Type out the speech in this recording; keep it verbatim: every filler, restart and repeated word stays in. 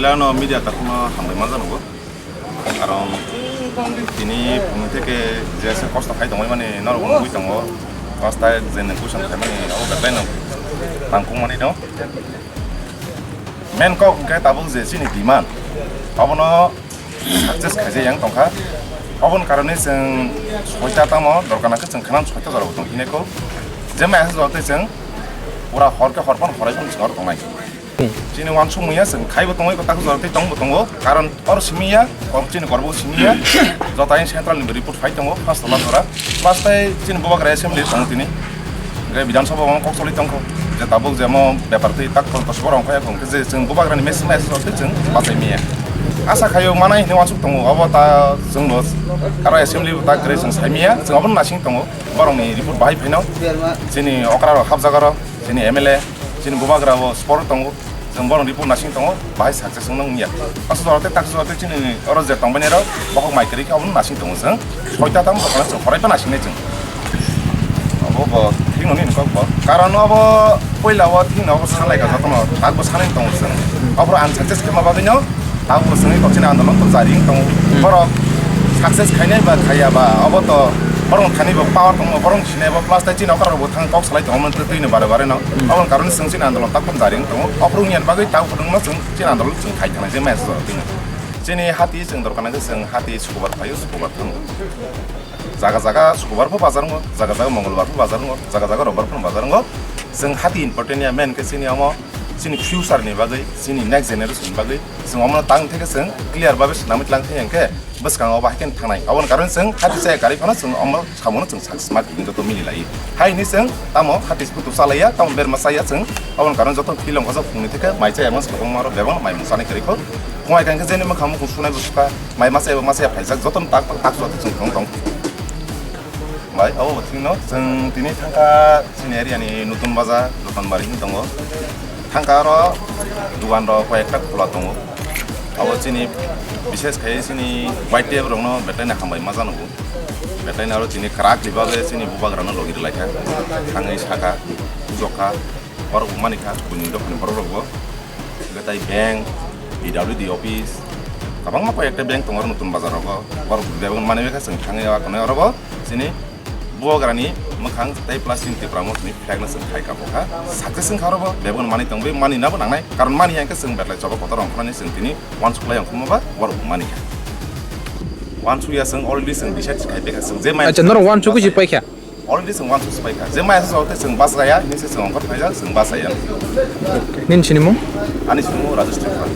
Lano media takhukno hambai manjak nugo. Karon tini phungni theke je se kosto khai tongmani norok nugwi tongo. First time je nang kuchang khaimani abo betai no tangkung mani no. Main kok hwnkhe tabuk je chini demand abono success khaijak yang tongkha. Aboni karone chwng soita tamo dorkar nangkhe chwng khwnam soita jorao tong hinai kok. Je maya se jotoi chwng pura hor khe hor phano horai phano chwng oro tongnai. Chini uansuk muya chwng khaibo tongwi, tak jora tei tongbo tongo. Karon oro simi ya, kor-, chini korbo simi ya. Joto ayang central ni report phai tongo, first la jora. Last tai chini bubagra assembly tongo tini. Hwnkhe Bidhan Sabha o kok choli tongkho. Je tabuk je mo bepar twi tak kol kosok rong kaya kong je chwng bubagra ni message message twi chwng bachai miya. Asa khayo manai hinwi uansuk tongo, abo ta chwng bo aro assembly bo tak kwrwi chwng sai miya, chwng abono nasing tongo. Borok ni report bahai phaino. Chini okra rok hapjago ro, chini M L A, chini bubagra bo sport tongo. Chwng bono report nasing tongo, bahai success wngna wngya. Taksa jora tei taksa jora tei chini oro je tongbaini rok, bokhok mai kwrwi khe obono nasing tongo chwng. Soita tamo bokhokno chwng horai phano nasingnai chwng. Obo bo thik noni kok bo. Karon obo puila o thik no obo sanai ka jotono, tak bo sanai tongo chwng. Obo ang success khe ma bagwi no, tak bo chwngni kokchini andolon to jari wng tongo. Borok success khainai ba khaiya ba, obo to borok thani bo power tongo, borok sinai bo plus tai chini okra rok bo thang kok salai tongo twi no bare bare no. Aboni karone chwng chini andolon tak bo jari wng tongo. Ophuru wngya bagwi tak bo no chwng chini andolon chwng khai thangna je maya se jora twi no. Chini hati chwng dorkar nangkhe chwng hati sukubar phaio, sukubar thango. Jaga jaga sukubar bo bazar wngo, jaga jaga mongolbar bo bazar wngo, jaga jaga robbar bo bazar wngo. Chwng hati important ya, main khe chini omo chini future ni bagwi, chini next generation ni bagwi chwng omo tang theke chwng clear babe swnamwi tlang thai hwnkhe bwskango bo haikhe thangnai. Aboni karone chwng hati chaya karwi phano chwng omo samono chwng sak sma kini joto mili lai. Hai hwnwi chwng tamo hati sputu chalaiya, tamo berma chaya chwng. Aboni karone joto film khosok phungni theke mai chaya masa kwbangma rok bebak mai mung chanai kwrwi kho. Khungai kangkhe jeni mwkhang mukhung sunai bo suka, mai masa ebo masa ya phaijak, jotono tak tak tak joto chwng tong tong. Bai, abo bo thwino chwng tini thangkha chini area ni Nutun Bazar, Dokanbari hwnwi tongo. Thangkha aro dugan rok koi ekta khula tongo. Abo chini bishes khai chini Y T F rokno betai na hambai ma jano bo. Betai na aro chini kwrak ni bagwi chini bubagra no logi rwlai kha. Thangwi saka, pujok kha, borok bo mani kha, buini dophani borok rok bo. Betai bank, P W D office, kwbangma koi ekta bank tongo oro Nutun Bazar rogo. Borok bebak mani kha chwng thangwi aro bo chini bubagrani mwkhang tei plus chini Tipra Motha ni flag no chwng khai ka bo kha. Success wng kha oro bo bebak mani tongwi mani nabo nangnai. Karon mani ya khe chwng belai choba kotor rong khwnani chwng tini uansuk lai ongkhorma ba borok mani kha. Uansuk ya chwng already chwng decide khai pekha chwng je mai. Acha, norok uansuk si pai kha? Already chwng uansuk si pai kha. Je mai sa tei chwng bas gaya, hinwi se chwng ongkhor phaijak, chwng bas gaya. Nini sini mung? Ani sini mung Rajesh Tripura.